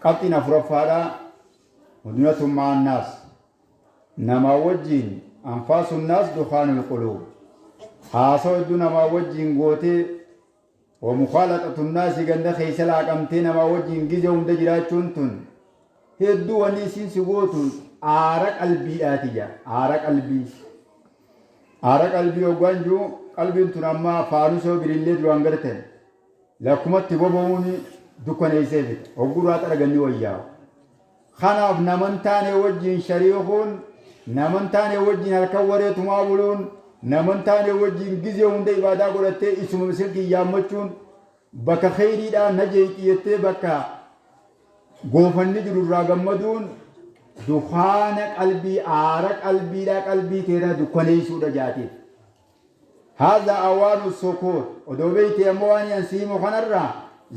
Qabxiin afuraffaadhaa hudnatun ma'an naas. Namaa wajjiin anfaasun naas dukhaanul quluub. Haasawa hedduu namaa wajjiin gootee wa mukhaalaxatun naasi ganda keessa laaqamtee namaa wajjiin gizee hunda jiraachuun tun hedduu wanni isiin si gootu aara qalbiidhaati jaa. Aara qalbii. Aara qalbii hoggaan jiru qalbiin tun amma faanusoo birillee duraan gartan. Lakkumatti boba'uun dukkaneessee fixa. Hogguu irraa xaragan ni wayyaa'u. Kanaaf naman taane wajjin shariikuun, naman taane wajjin halkan waree tumaa buluun, naman taane wajjin gizee hunda ibaadaa godhattee isuma silkiin yaammachuun bakka kheyriidhaa na jeeyxi jettee bakka goofanni jiru irraa gammaduun dukaana qalbii aara qalbiidhaa qalbii teeraa dukkaneessuudha jaatiif. Haadha awaanu sukuut odoo beeytee ammoo waan an si himu kanarraa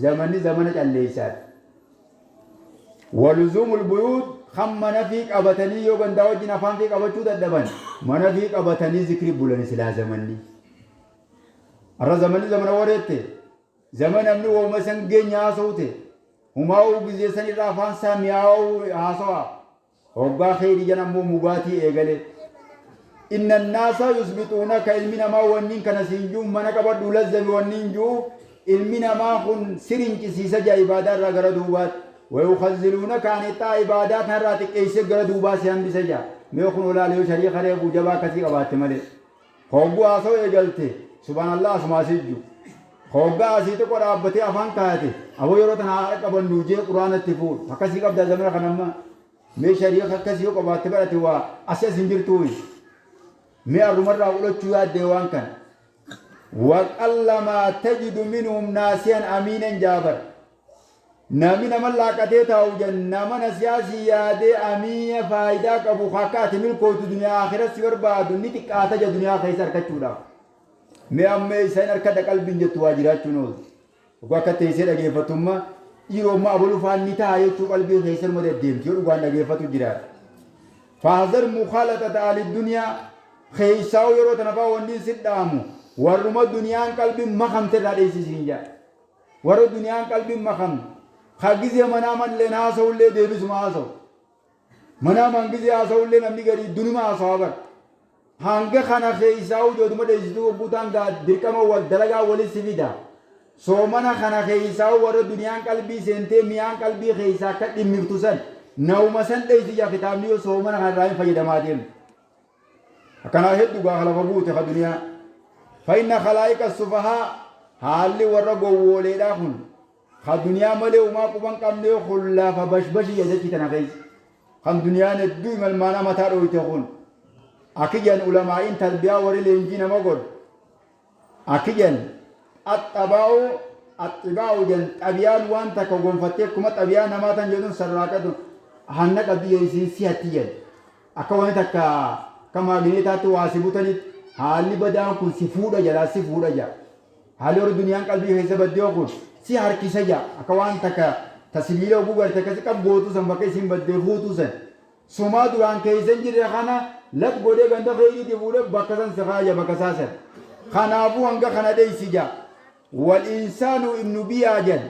zamanni zamana calleessaati. Waluzuumul buyuut kan mana fi qabatanii yoo gandaa wajjin afaan fi qabachuu dadhaban mana fi qabatanii zikri bulani silaa zamanni. Har'a zamanni zamana wareette zaman namni wooma san geenya haasa'u ta'e humaa'uu gizee san irraa afaan isaa mi'aawuu haasawa. Hoggaa kheyrii jan ammoo mugaatii eegale. Inna annaasa yusbixuunaka ilmi namaa wanniin kana siin ju'u mana qabadhuu lazzami wanniin ju'uuf ilmi namaa kun si rincisiisa ja'a ibaadaa irraa gara duubaatti. Wayukazziluunaka an ixaa ibaadaa kanarraa xiqqeessee gara duubaa si hambisa ja'a. Mee kun olaale yoo shariika reefuu jabaa akkasii qabaatte malee. Hogguu haasa'u eegalte subhaanallah asumaa asii ju. Hoggaa asii xiqqoo dhaabbatee afaan kaayate aboo yeroo tana haadha qabannuu jee quraana itti fuudhu. Akkasii qabdaa zamana kana amma. Mee shariika akkasii yoo qabaatte barate waa asii as hin jirtuu. Mee arrumarraa fudhachuu yaaddee waan kana. Waqallamaa tajidu minhum naasiyan amiinan jaabar. Nami nama laaqatee taa'u jan nama nasiyaa sii yaadee amiina faayidaa qabu ka akka ati milkooytu duniyaa aakhira si barbaadu ni xiqqaata ja duniyaa keessa arkachuudhaaf. Mee amma eessa hin arkadha qalbiin jettu waa jiraachuun ooltu. Oguu akka teessee dhageeffattumma dhiiroo amma abalu faan ni ta'a jechuu qalbii keessa numa deddeemti yoo dhugaan dhageeffatu jiraate. Faahzar mukhaalaxata ahli duniyaa keessaa'u yeroo tana faa wanni si dhaamu warruma duniyaan qalbiin makamte irraa dheessisiin jedha. Warra duniyaan qalbiin makamne ka gizee manaaman illeen haasa'ullee deebisuma haasa'u. Manaamaan gizee haasa'ullee namni garii dunuma haasawaa bara. Hanga kana keessaa ijootuma dheessituu hogguu ta'an gaa dirqama wal dalagaa walis si fida. Soomana kana keessaa warra duniyaan qalbii seentee mi'aan qalbii keessaa akka dhimmiftu san nauma san dheessi jaa kitaabni yoo soomana kana irraa hin fayyadamaa deemtu. Akkanaa heddu gaa lafa buute ka duniyaa. Fa inna khalaa'iqa sufahaa haalli warra gowwooleedhaa kun ka duniyaa malee umaa quban qabnee kun lafa bashbashi jedhachi tana keessa. Kan duniyaan hedduu imalmaanaa mataa dhooyte kun. Akki jedhan ulamaa'iin tarbiyaa warri leenjii nama godhu. Akki jedhan axxabaa'u axxibaa'u jedhan xabiyaan waan takka gonfattee akkuma xabiyaa namaa tan jedhuun sarraaqatu hanna qabdi jedhan isiin si hatti jedhan. Akka wanti takka akka maagineetaatti waa si butanitti haalli badaan kun si fuudha jalaa si fuudha jedha. Haalli warri duniyaan qalbii keessa baddee kun si harkisa jedha. Akka waan takka ta sibiila oguu garte akkasi qab gootuu san bakka isiin baddee fuutuu san. Sumaa duraan keessa hin jirre kana lap godhee ganda keeyriitii fuudhee bakka san si kaaya bakka isaa san. Kanaafuu hanga kana dheeysi jedha. Wal insaanu ibnu biyaa jedha.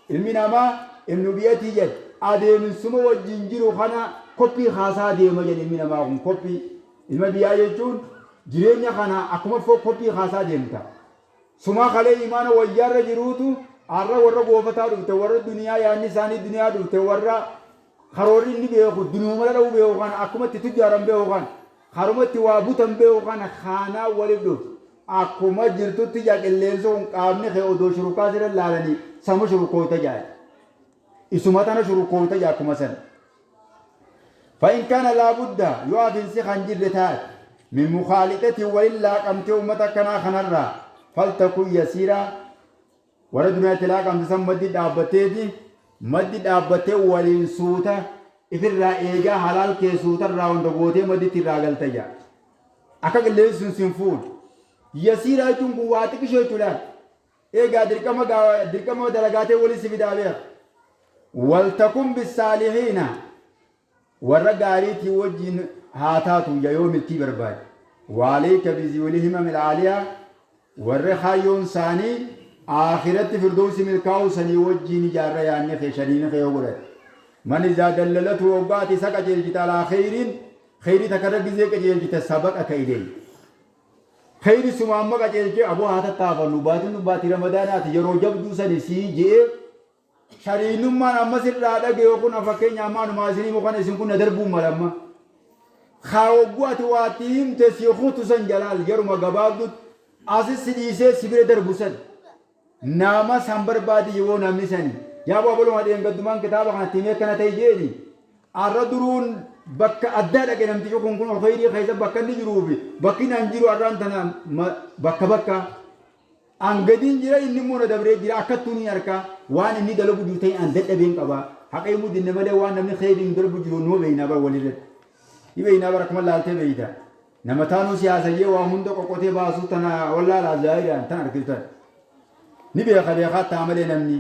Ilmi namaa ibnu biyatii jedhe adeemsuma wajjin jiru kana koppii kaasaa deema jedhe ilmi namaa kun koppii ilma biyaa jechuun jireenya kana akkuma koppii kaasaa deemta. Sumaa kalee imaana wayyaarra jiruutu har'a warra goofataa dhufte warra duniyaa yaadni isaanii duniyaa dhufte warra karoorri inni beeku duniyuma dhadha'uu beeku kana akkuma itti tujjaaran beeku kana karuma itti waa butan beeku kana kaanaa waliif dhufte. Akkuma jirtutti jaa qilleensa kun qaamni kee odoo shurukaa sirra laalanii sama shurukooyta jaa. Isuma tana shurukooyta jaa akkuma san. Fa'in kana laabudda yoo hafinsi kan jirre taate min mukaalixatiin waliin laaqamtee uummata akkanaa kanarraa faltakun yasiiraa warra duniyaatti laaqamte san maddi dhaabbatteeti maddi dhaabbattee waliin suuta ifirraa eegaa halaal kee suutarraa hunda gootee madditti irraa galta jaa. Akka qilleensi sun sin fuudhu. Yasiiraa jechuun kun waa xiqishoo jechuudha. Eegaa dirqama dirqama dalagaatee waliin si fidaa beeka. Waltakun bisaalihiina warra gaariitii wajjin haa taatu yoo milkii barbaade. Waaleyka biziwili himamil aaliyaa warra kaayyoon isaanii aakiratti firdoosi milkaa'uu sanii wajjin ijaarra yaadni kee shariini kee yoo godhate. Man izaa dallalatu hoggaati isa qajeelchite alaa kheyriin kheyrii takka irra gizee qajeelchite sabaqaka ilayhi. Kheyri suma amma qajeelchee aboo haa tattaafannu baatiin nu baatii ramadaanaati yeroo jabduu sani sii je'ee shariinummaan amma sirraa dhagaye kun fakkeenya ammaa anumaa isinii mukan isin kun na darbuu mala amma. Haa hogguu ati waatti himte si kutu san jalaal yeruma gabaabdutti asis si dhiisee si bira darbu san. Nama san barbaadi yoo namni sani. Yaa abaluma dheengaddumaan kitaaba kana timee akkana ta'e jeeni. Arra duruun bakka addaa dhaqe namtichi kun kun kheyrii keessa bakka inni jiruu fi bakki inni an jiru arraan tana bakka bakka. An gadiin jira inni immoo na dabree jira akkattuu ni arka waan inni dalagu jiru ta'e an dadhabeen qaba. Haqa himuu dinne malee waan namni kheyriin darbu jiru numa beeynaa bara walirratti. Ni beeynaa bara akkuma laaltee beeyta. Nama taanuu siyaasayyee waa hunda qoqqotee baasuu tana wallaalaa zaahiraan tan arkitu. Ni beeka beekaa taa malee namni.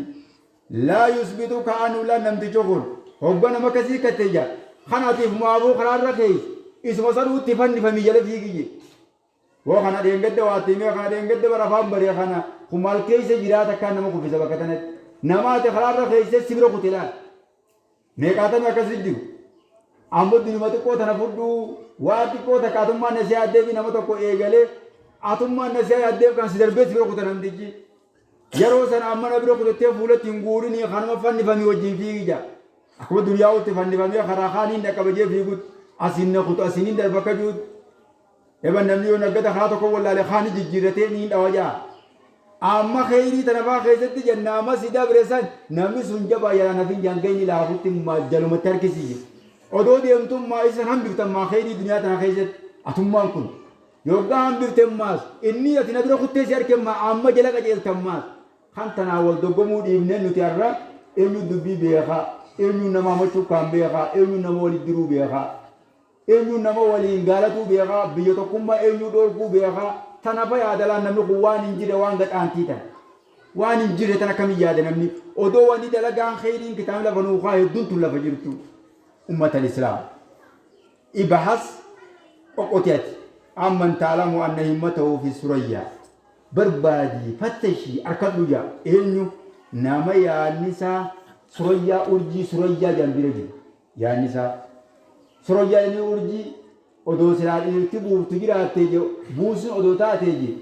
Laa yusbitu ka'anu la namtichi kun hogga nama kasii katte ja kanaatiif maafuu karaarra keessa isuma sanuutti fannifamii jala fiigiyye. Woo kana dheengadda waatti himee kana dheengadda bara afaan baree kana kun maal keessa jiraata akkaan nama kuffisa bakka tanatti. Nama ati karaarra keessa si bira kute laal. Meeqaatamii akkasii jiru. Ammoo dunuma xiqqoo tana fudhuu waa xiqqoo takka atummaan na si yaaddeef nama tokko eegalee atummaan na si yaaddeef kan si darbee si bira kuta namtichi. Yeroo sana amma na bira kutattee fuulatti hin guurinii kanuma fannifamii wajjin fiigi jaa. Akkuma duniyaa'utti fannifamee karaa kaaniin dhaqqabajee fiigutti asiin na kutu asiin hin darba akka jirutti. Eban namni yoo naggata karaa tokko wallaale kaani jijjiirratee ni dhawa jaa. Amma kheyrii tana faa keessatti jenna amma si dabre san namni sun jabaa jalaa nafin jangayni laafutti jalumatti harkisiise. Odoo deemtummaa isan hambiftan maa kheyrii duniyaa tana keessatti atummaan kun. Yoggaa hambifte maas inni ati na bira kuttee si harke maa amma jala qajeeltan maas. Kan tanaa wal dorgomuu dhiibnee nuti har'a eenyu dubbii beekaa eenyu nama hamachuu kaan beekaa eenyu nama walitti diruu beekaa. Eenyu nama waliin gaalatuu beekaa biyya tokkummaa eenyu dhoorkuu beekaa tana fa yaadalaan namni kun waan hin jirre waan gaxaantii tan. Waan hin jirre tan akkamiin yaada namni odoo wanni dalagaan kheyriin kitaabni lafa nuu kaa hedduun tun lafa jirtu. Ummata Islaam. Ibahas qoqoti ati amman taalamu anna himmatahu fi surayyaa. Barbaadii fattashii harkadhu jaa eenyu nama yaadni isaa surayyaa urjii surayyaa jaan bira jiru yaadni isaa. Surayyaa inni urjii odoo silaa dhiirti buuftu jiraattee je buusun odoo taatee je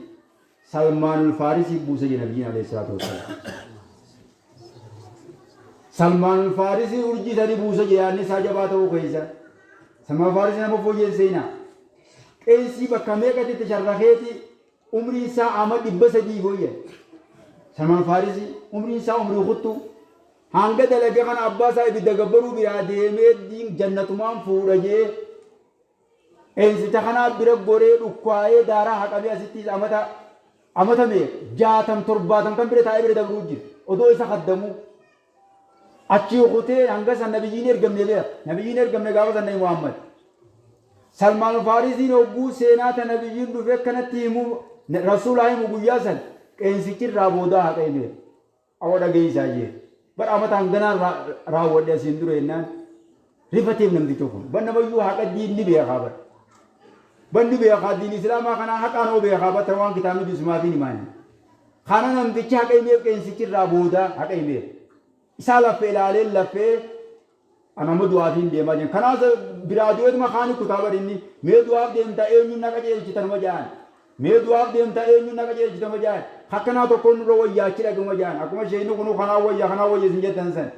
Salmaanul Faarisii buuse je nabiyyiin alayhi salaatu wassalaam. Salmaanul Faarisii urjii sadi buuse je yaadni isaa jabaa ta'uu keessa. Salmaan Faarisii nama fooyyeen seenaa. Qeensii bakka meeqatti itti sharrakeeti umriin isaa ama 300 fooyyan. Salmaan Faarisii umriin isaa umrii kuttuu. Hanga dalage kana abbaa isaa ibidda gabbaruu biraa deemee diin jannatumaan fuudha jee qeensicha kanaa bira goree dhukkaa'ee daaraa haqamee asitti amata amata meeqa 60 70 kan bira taa'ee bira dabruu jira odoo isa kaddamuu achii kutee hanga san nabiyyiin ergamne beeka nabiyyiin ergamne gaafa san nabi Muhammad Salmaan Faarisiin hogguu seenaa ta nabiyyiin dhufe kanatti himu rasuulaa himu guyyaa san qeensichi irraa boodaa haqa himeera. Awwa dhageessaa jee. Bar amata hanganaan raawwadhe asiin dura jennaan rifateef namtichi kun. Bar namayyuu haqa diinni beekaa bar. Banni beekaa diin islaamaa kanaa haqaan hoo beekaa batta waan kitaabni jisumaa fi himaani. Kana namtichi haqa himeef qeensichi irraa boodaa haqa himeef. Isaa laffee ilaalee laffee anamma du'aaf hin deemaa jiran. Kanaas biraa du'eetuma kaani kutaa bar inni mee du'aaf deemtaa eenyuun na qajeelchitanuma ja'an. Mee du'aaf deemtaa eenyuun na qajeelchitanuma ja'an. Akkanaa tokkoon nurra wayyaachi dhaquma ja'an. Akkuma sheeyni kunuu kanaa wayyaa kanaa wayya isin jettan san.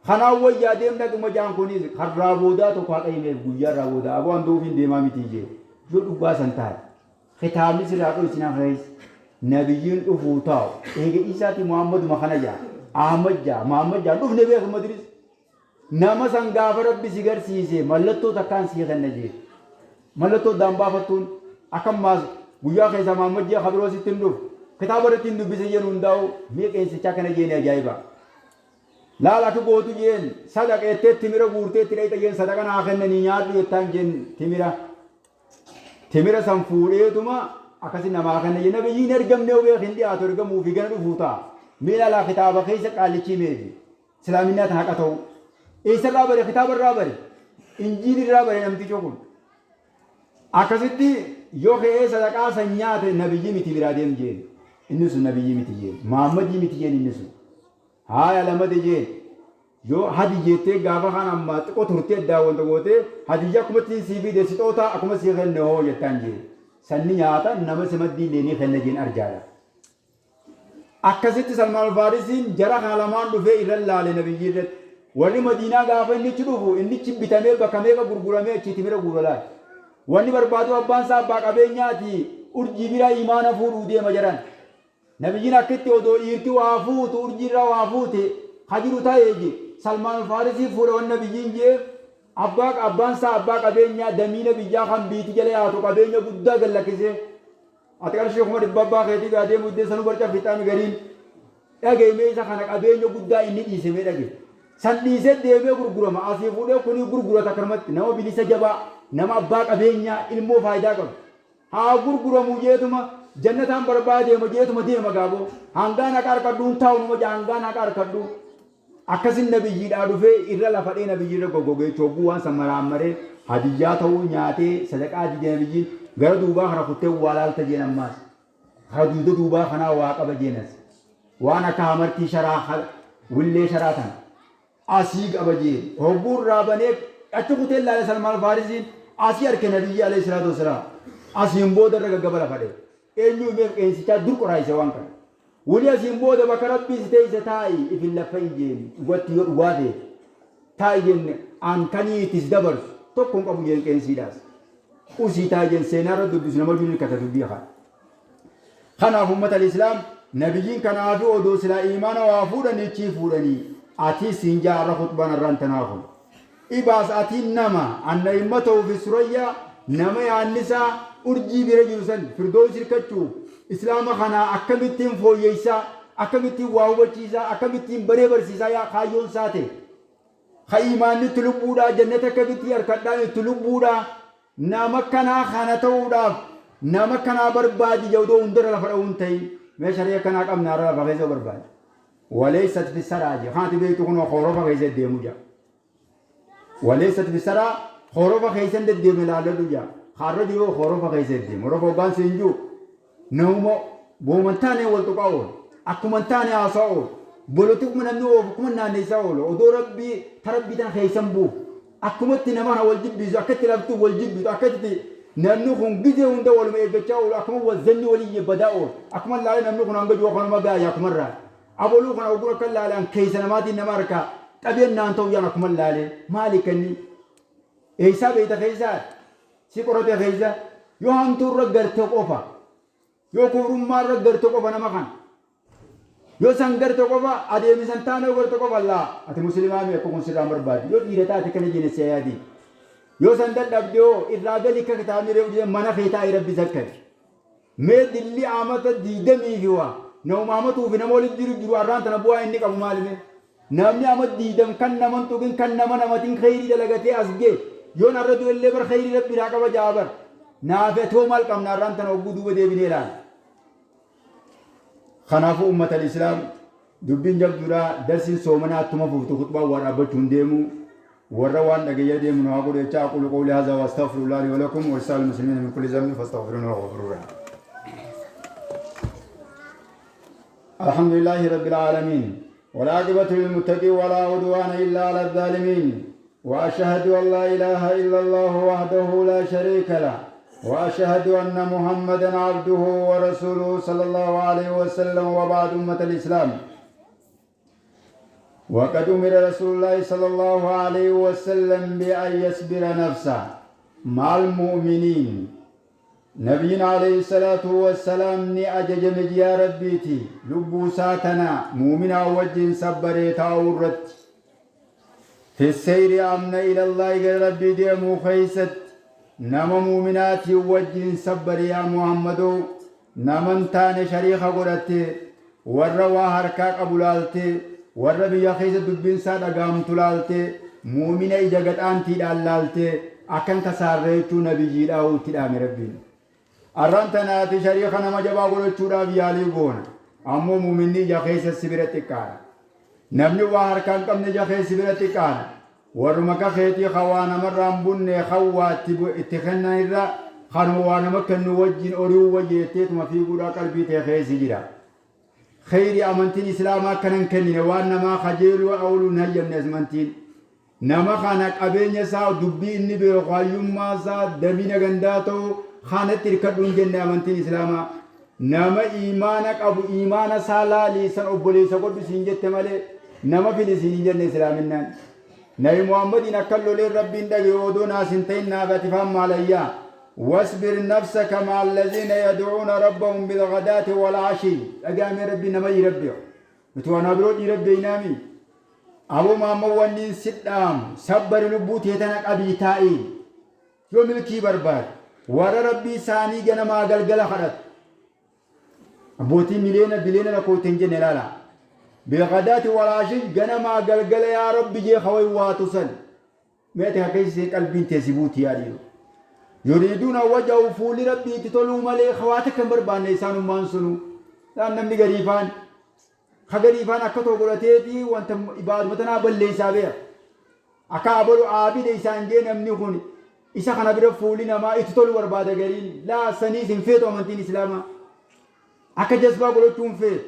Kanaa wayyaa deem dhaquma ja'an kunis karraa boodaa tokko haqa himeef guyyaa irraa boodaa aboo an du'uuf hin deemaa miti jee. Yoo dhugaa san taate. Kitaabni sirraa dhoysinaa keessa nabiyyiin dhufuu taa'u eega isaati Muhammaduma kana ja'a Ahmad ja'a Muhammad ja'a dhufne beeku madiris nama san gaafa rabbi si garsiise mallattoo takkaan sii kenna jee mallattoo addaan baafattuun akkammaas guyyaa keessaa Muhammad jee kabiroo sitti hin dhufu kitaaba irratti hin dubbise jeen hundaa'u mee qeensichaa kana jeeni ajaa'iba. Laal akka gootu jeen sadaqa jettee timira guurtee itti dhayxa jeen sadaqa naa kennanii nyaadhu jettaan jeen timira. Timira san fuudheetuma akkasi namaa kenna jee nabiyyiin ergamne beek hin dhiyaatu ergamuu fi gana dhufuu ta'a. Mee ilaalaa kitaaba keessa qaallichi himeefi. Islaaminaa tan haqa ta'u. Eessarraa bare kitaaba irraa bare. Injiilii irraa bare namtichi kun. Akkasitti yoo ka'ee sadaqaa san nyaate nabiyyi miti biraa deem jeen. Inni sun nabiyyi miti jeen. Muhammadii miti jeen inni sun. Haaya lamate jeen. Yoo hadiyyeettee gaafa kaan amma xiqqoo turtee addaa wanta gootee hadiyyaa akkumatti sii fide sixootaa akkuma sii kenne hoo jettaan jee. Sanni nyaata nama si maddii illee ni kenna jeen arjaadha. Akkasitti Salmaan Alfaarisiin jara kana lamaan dhufee irra laale nabiyyii irratti. Warri Madiinaa gaafa innichi dhufu innichi bitamee bakka meeqa gurguramee achii timira guura laale. Wanni barbaadu abbaan isaa abbaa qabeenyaati urjii bira imaana fuudhuu deema jedhan. Nabiyyiin akkitti odoo dhiirti waa fuutu urjii irraa waa fuute ka jiru ta'ee je Salmaan Alfaarisii fuudha wanni nabiyyiin jeef abbaa abbaan isaa abbaa qabeenyaa damiina biyyaa kan biiti jala yaatu qabeenya guddaa gad lakkisee ati qarshii 100,000 abbaa keetii biraa deemuu iddee sanuu barca fixaami gariin dhagaye mee isa kana qabeenya guddaa inni dhiise mee dhagaye san dhiisee deemee gurgurama asii fuudhee kunii gurgurata akkanumatti nama bilisa jabaa nama abbaa qabeenyaa ilmoo faayidaa qabu Haa gurguramu jeetuma jannataan barbaada deema jeetuma deema gaaboo. Hangaan haqa harkadhu hin taa'u numa jaa hangaan haqa harkadhu. Akkasin nabiyyiidhaa dhufee irra lafadhee nabiyyi irra goggogee chogguu waan san maraammaree hadiyyaa ta'uu nyaatee sadaqaa dide nabiyyiin gara duubaa kana kuttee waa laalta jeen ammaas. Kara dugda duubaa kanaa waa qaba jeenas. Waan akka hamartii sharaa willee sharaa tana. Asii qaba jeen. Hogguu irraa banee achi kutee laale Salmaan Faarisiin asii arke nabiyyi alayhi salaatu wassalaam. Asiin booda irra gaggaba lafa dhee. Eenyu himeef qeensichaa dur qoraayise waan kana. Wuli asiin booda bakka rabbii si teeyse taa'i if hin laffa'in jeen dhugatti yoo dhugaa ta'e taa'i jenne an kanii itti si dabarsu tokko hin qabu jeen qeensiidhaas. Usii taa'i jeen seenaa irra dubbisu nama jiru hirkata dubbii kana. Kanaaf ummata Islaam nabiyyiin kanaafi odoo silaa iimaana waa fuudhanii ichii fuudhanii atiis siin jaa har'a khuxbaan har'aan tanaa kun. Ibaas atiin nama anna immatahu fi surayyaa nama yaannisaa urjii bira jiru san firdoos hirkachuuf islaama kanaa akkamittiin fooyyessaa akkamittiin waa hubachiisaa akkamittiin baree barsiisaa yaa kaayyoon isaa ta'e. Ka iimaanni itti lubbuudhaa jannata akkamitti harkadhaan itti lubbuudhaa Nama akkanaa kana ta'uudhaaf nama akkanaa barbaadi jedhu odoo hundarra lafa dha'uu hin ta'in. Mee sharii akkanaa qabna har'a lafa keessa barbaadi. Waleessat fi saraa jedha. Kan ati beektu kunoo horofa keessa deemu jedha. Waleessat fi saraa horofa keessa hin deddeemne laalladhu jedha. Har'a jiru horofa keessa deemu. Horofa hoggaan siin jiru Namuma wooma hin taane wal tuqaa oolu. Akkuma hin taane haasaa oolu. Bolotikuma namni oofu akkuma naanneessaa oolu. Odoo rabbii ta rabbii tana keessa hin buufu. Akkumatti nama kana wal jibbiisu akka itti laftu wal jibbitu akka itti namni kun gizee hunda waluma eeggachaa oolu akkuma wal zanni walii badaa oolu. Akkuma laalee namni kun hanga jiru kanuma gaaya akkuma irraa. Aboluu kana oguu akka laalaan keessa namaatiin nama harkaa xabeen naan ta'u jaan akkuma laalee maali kanni eessaa beekta keessaa Si qorate keessa yoo hamtuu irra garte qofa, yoo kufrummaa irra garte qofa nama kana. Yoo san garte qofa adeemisan taane yoo garte qofa laa ati muslimaa mi akka kun sirraa hin barbaadu. Yoo dhiira taate kana jene si yaadi. Yoo san dadhabde hoo irraa gali akka kitaabni reefu jedhe mana kee taa'ii rabbi zakkari. Mee dilli amata diidamii fi waa nama amatuu fi nama walitti jiru jiru arraan tana bu'aa inni qabu maali mee? Namni ama diidam kan naman tuqin kan nama namatin kheyrii dalagatee as gee yoon arra du'ellee bar kheyrii rabbi irraa qaba ja'a bar. Naafi ati hoo maal qabna arraan tana hogguu duuba deebinee ilaala. Kanaafuu ummatal islaam dubbiin jabduudha darsiin soomanaa attuma fuftu khutbaan waa dhaabbachuu hin deemu warra waan dhageeyya deemu nu haa godhu jechaa aqulu qawli hadha wa astaghfirullahi li wa lakum wa lisaa'il muslimiina min kulli dhanbin fastaghfiruhu huwal ghafurur rahim. الحمد لله رب العالمين والعاقبة للمتقين ولا عدوان إلا على الظالمين وأشهد أن لا إله إلا الله وحده لا شريك له وأشهد أن محمدا عبده ورسوله صلى الله عليه وسلم وبعد أمة الإسلام وقد أمر رسول الله صلى الله عليه وسلم بأن يصبر نفسه مع المؤمنين Nabiin aleyhi salaatu wassalaam ni ajajame ji'a Rabbiiti lubbuu isaa tana muuminaa wajjin sabbaree taa'uu irratti. Fi seyri amna ilallaahi gara Rabbii deemuu keessatti nama muuminaatiin wajjin sabbari yaa Muhammadoo nama hin taane shariika godhattee warra waa harkaa qabu laaltee warra biyya keessa dubbiin isaa dhaga'amtu laaltee mu'mina ija gad-aantiidhaan laaltee akka hin kasaarre jechuu nabiyyiidhaa itti dhaame Rabbiin. Arraan tana ati shariika nama jabaa godhachuudhaaf yaalii goona. Ammoo mu'minni ija keessa si bira xiqqaadha. Namni waa harkaa hin qabne ija keessa si bira xiqqaadha. Warruma akka keetii ka waa namarraa hin bunne kan waa itti kennan irra kanuma waa nama kennu wajjin ori'uu wayya jetteetuma fiiguudhaa qalbii tee keessi jira. Kheyri amantiin Islaamaa akkana hin kennine waan namaa kajeeluu ooluu hin hayyamne amantiin. Nama kana qabeenya isaa dubbii inni beeku hayyummaa isaa damina gandaa ta'u kanatti hirkadhu hin jenne amantiin Islaamaa. Nama iimaana qabu iimaana isaa laalii san obboleessa godhu siin jette malee nama fili siin hin jenne Islaaminaan. Nabi Muhammadiin akka loleen Rabbiin dhagaye odoo naas hin ta'in naaf ati faan maalayyaa. Wasbir nafsaka ma'a allaziina yad'uuna rabbahum bilghadaati wal ashii. Dhagaamee Rabbiin nama dhiira beeku. Nuti waan biroo dhiira beeynaami. Aboo Muhammad wanniin si dhaamu sabbari lubbuu tee tana qabii taa'ii. Yoo milkii barbaade warra Rabbii isaanii ganamaa galgala kadhatu. Abbootii miliyoona biliyoona lakkoofte hin jenne ilaala. Bilghadaati wal ashii ganamaa galgala yaa Rabbi jee hawai waatu san. Meeti hakeessee qalbiin tee si buuti yaa dhiiroo. Yuriiduuna wajahu fuulli Rabbii itti toluu malee hawaa takka hin barbaanne isaanummaan sunu. Isaan namni gariifaan ka gariifaan akka too godhateeti wanta ibaaduma tanaa balleessaa beeka. Akka abalu aabida isaan jee namni kun isa kana bira fuulli namaa itti toluu barbaada gariin laa saniis hin feetu amantiin islaamaa. Akka jazbaa godhachuu hin feetu.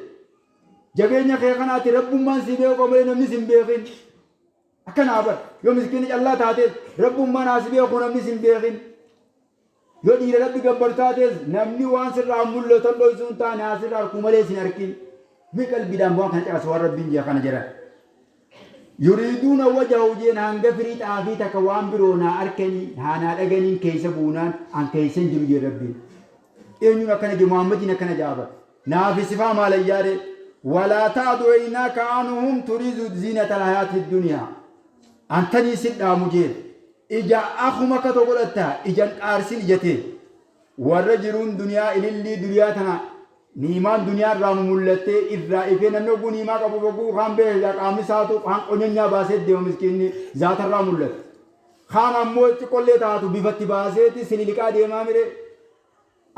Jabeenya kee kanaati rabbummaan si beeku malee namni si hin beekin. Akkanaa bar yoo miskiina callaa taates rabbummaan haa si beeku namni si hin beekin. Yoo dhiira rabbi gabbaru taates namni waan sirraa mul'atan dhoysuu hin taane haa sirraa arkuu malee sin arkin. Mee qalbiidhaan waan kana caqasa waan rabbiin jee kana jedhan. Yuriiduuna wajahu jeen hanga firii xaafii takka waan biroo naa arkanii haa naa dhaganiin keessa buunaan an keessa hin jiru jee rabbiin. Eenyuun akkana jee Muhammadiin akkana jaa bar. Naafi sifaa maalayyaare walaa ta'du aynaaka anhum turiidu ziinata alhayaati duniyaa. Antanii sin dhaamu jeen. Ija akuma akka ta'u godhatta ijan qaarsin ija tee. Warra jiruun duniyaa ilillii duniyaa tana niimaan duniyaa irraa mumullattee irraa ifee namni oguu niimaa qabu oguu kaan beekaa qaamni isaatu kaan qonyanyaa baasee deema miskiinni zaatarraa mul'ata. Kaan ammoo xiqqollee taatu bifatti baaseeti sililiqaa deemaa mire.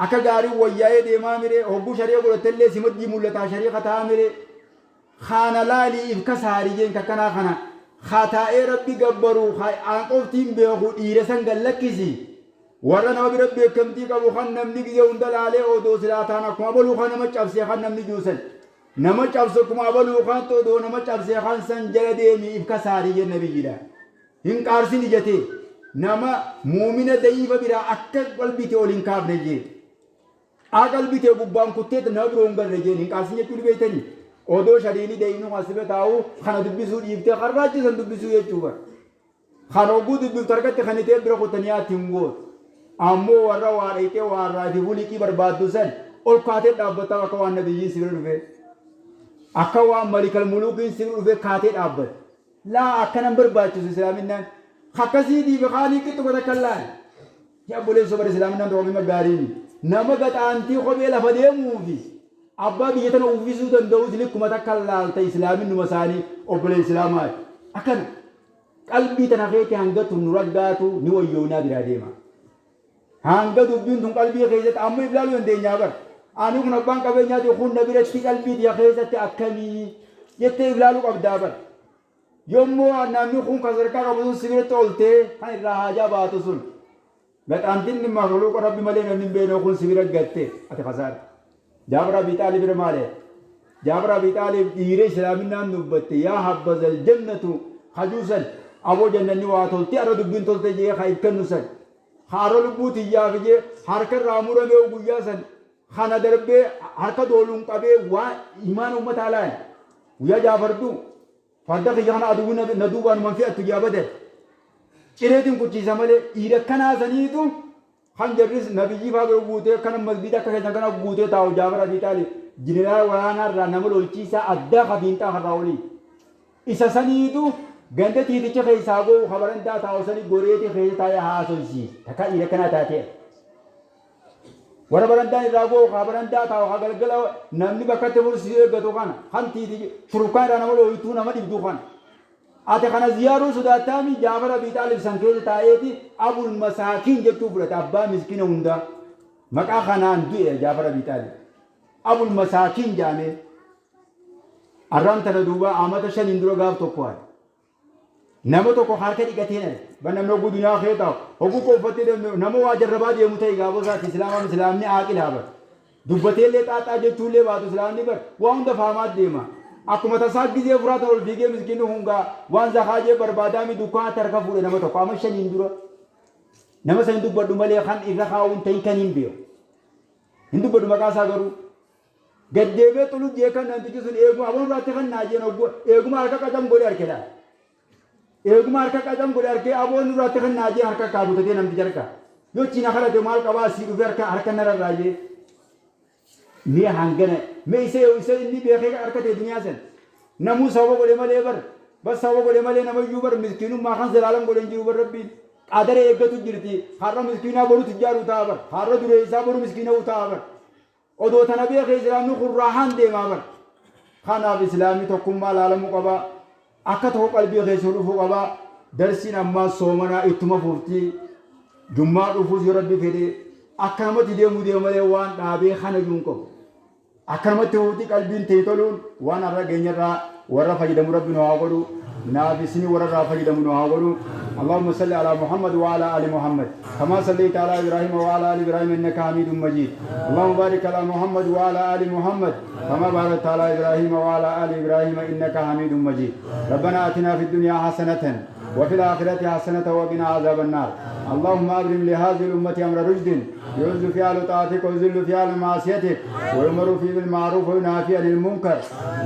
Akka gaarii wayyaa'ee deemaa mire hogguu shari'a godhattellee si maddii mul'ataa shari'a ta'aa mire. Kaana laalii if kasaarii jeen kakkanaa kana haa taa'ee rabbi gabbaru aan qoftiin beeku dhiira san gad lakkisi. Warra nama bira beekamtii qabu kan namni gizee hunda laalee odoo silaa taan akkuma abaluu kan nama cabsee kan namni juusan. Nama cabse akkuma abaluu kan odoo nama cabsee kan san jala deemi if kasaarii jeen nabiyyiidha. Hin qaarsin ija tee. Nama muumina da'iifa biraa akka qalbii tee ol hin kaafne jee. Aa qalbii tee gubbaan kuttee nama biroo hin garre jeen hin qaarsin jechuu ni beektanii. Odoo shariini da'iimni as bira taa'u kana dubbisuu dhiiftee kan raachisan dubbisuu jechuu bara. Kan hogguu dubbiftu harkatti kan itee bira kuttanii ati hin gootu. Ammoo warra waa dhayxee waa irraa fi fuliqii barbaaddu san ol kaatee dhaabbataa akka waan nabiyyiin si bira dhufee. Akka waan malikal muluukiin si bira dhufee kaatee dhaabbate. Laa akkana hin barbaachisu islaaminaan. Akkasiitii fi kaanii qixxuma takka laal. Yaa obboleessoo bara islaaminaan tokko bima gaariini. Nama gaxaantii kophee lafa deemuu fi abbaa biyya tana uffisuu danda'us likkuma takka laalta islaaminuma isaanii obboleessa islaamaati. Akkana qalbii tana keetti hanga tun nu raggaatu ni wayyoonaa biraa deema. Hanga dubbiin tun qalbii keessatti amma ilaaluu dandeenyaa bara. Ani kun abbaan qabeenyaati kun na biratti qalbii tiyya keessatti akkamii jettee ilaaluu qabdaa bara. Yommuu namni kun kan sadarkaa qabu sun si biratti oltee kan irraa haajaa baatu sun gaxaantinni makluuqa rabbi malee namni hin beekne kun si bira gatte ati kasaarte. Jaafar Abii Xaalib bira maali? Jaafar Abii Xaalib dhiira islaaminaan dubbatte yaa habbazal jannatu hajuusan aboo jannanni waa tolte arra dubbiin tolte jee ka ibkannu san. Haara lubbuu tiyyaaf jee harka irraa muramee guyyaa san kana darbee harka dooluun qabee waa imaan uummataa laale. Guyyaa Jaafar du'u farda kiyya kana aduwwi na duubaan man fe'attu jee abadan. Cireetiin kuchiisa malee dhiira akkanaa saniitu kan jarris nabiyyii faa bira guutee kana masgiida akka keessan kana guutee taa'u Jaafar Abii Xaalib jeneraala waraanaa irraa nama lolchiisaa addaa kafiinxaa karraa olii. Isa saniitu ganda tiiticha keessaa ba'u ka barandaa taa'u sani goreeti keessa taa'ee haasofsiisa. Takkaa dhiira akkanaa taatee. Warra barandaan irraa ba'u ka barandaa taa'u ka galgala namni bakka itti fursiisu eeggatu kana kan tiiti shurufkaan irraa nama dhooytuu nama dhibdu kana. Ati kana ziyaaruu sodaattaami Jaafar Abii Xaalib san keessa taa'eeti Abul Masaakiin jechuu fudhate abbaa miskiina hundaa. Maqaa kanaan du'e Jaafar Abii Xaalib. Abul Masaakiin jaamee. Arraan tana duuba amata shaniin dura gaaf tokko haadha. Nama tokko harka dhiqateen arge. Ban namni oguu duniyaa kee taa'u. Oguu qooffattee deemu nama waa jarrabaa deemu ta'e gaafa isaati islaamaan islaamni aaqilaa bara. Dubbateellee xaaxaa jechuullee baatu islaamni bar waa hunda faamaa deema. Akkuma tasaa gizee furaatan ol fiigee miskiinni hungaa waan zakaajee barbaadaami dukkaanatti harka fuudhe nama tokko amma shaniin dura. Nama san hin dubbadhu malee kan irra kaa'uun ta'in kan hin beeku. Hin dubbadhu maqaa isaa garuu. Gaddeebee xulu jee kan namtichi sun eeguma aboon irraatti kan naa jeen ogguu eeguma harka qacam godhe harkedha. Eeguma harka qacam godhe harkee aboon irraatti kan naa jee harka kaabutatee namtichi harka. Yoo chiina kadhate maal qabaa asii dhufee harka harka nararraa jee. Mee hangana mee isa isa inni beekee harka ta'e duniyaa san. Namuu sababa godhe malee bar bas sababa godhe malee namayyuu bar miskiinummaa kan zalaalam godhe hin jiru bar rabbiin. Qadara eeggatu jirti. Har'a miskiinaa boru tujjaaru ta'a bar. Har'a dureessaa boru miskiina ta'a bar. Odoo tana beekee islaamni kun raahaan deemaa bar. Kanaaf islaamni tokkummaa laalamuu qaba. Akka tokko qalbii keessa dhufuu qaba. Darsiin ammaa soomanaa ittuma fufti. Jummaa dhufuus yoo rabbi fedhe akka namatti deemuu deema malee waan dhaabee kana iyyuu hin qabu. Akka namatti fufti qalbiin ta'e toluun waan har'a geenyarraa warra fayyadamu rabbi nu haa godhu. Naaf isinii warra irraa fayyadamu nu haa godhu. اللهم صل على محمد وعلى ال محمد كما صليت على ابراهيم وعلى ال ابراهيم انك حميد مجيد. اللهم بارك على محمد وعلى ال محمد كما باركت على ابراهيم وعلى ال ابراهيم انك حميد مجيد. ربنا اتنا في الدنيا حسنه وفي الاخره حسنه وقنا عذاب النار. اللهم ابرم لهذه الامه امر رشد يعز فيها لطاعتك ويذل فيها لمعصيتك ويؤمر فيه بالمعروف وينهى فيه عن المنكر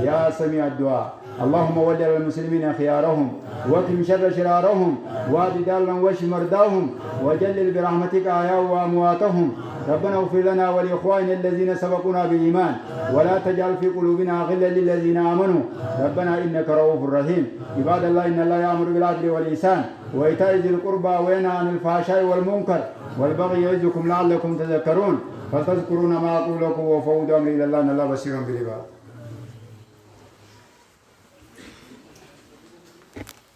يا سميع الدعاء. اللهم ول على المسلمين خيارهم واكرم شر شرارهم واد دالا واشف مرضاهم وجلل برحمتك احياء وامواتهم. ربنا اغفر لنا ولاخواننا الذين سبقونا بالايمان ولا تجعل في قلوبنا غلا للذين امنوا ربنا انك رؤوف رحيم. عباد الله ان الله يامر بالعدل والاحسان وايتاء ذي القربى وينهى عن الفحشاء والمنكر والبغي يعظكم لعلكم تذكرون. فلتذكرون ما اقول لكم وفوضوا امري الى الله ان الله بصير بالعباد.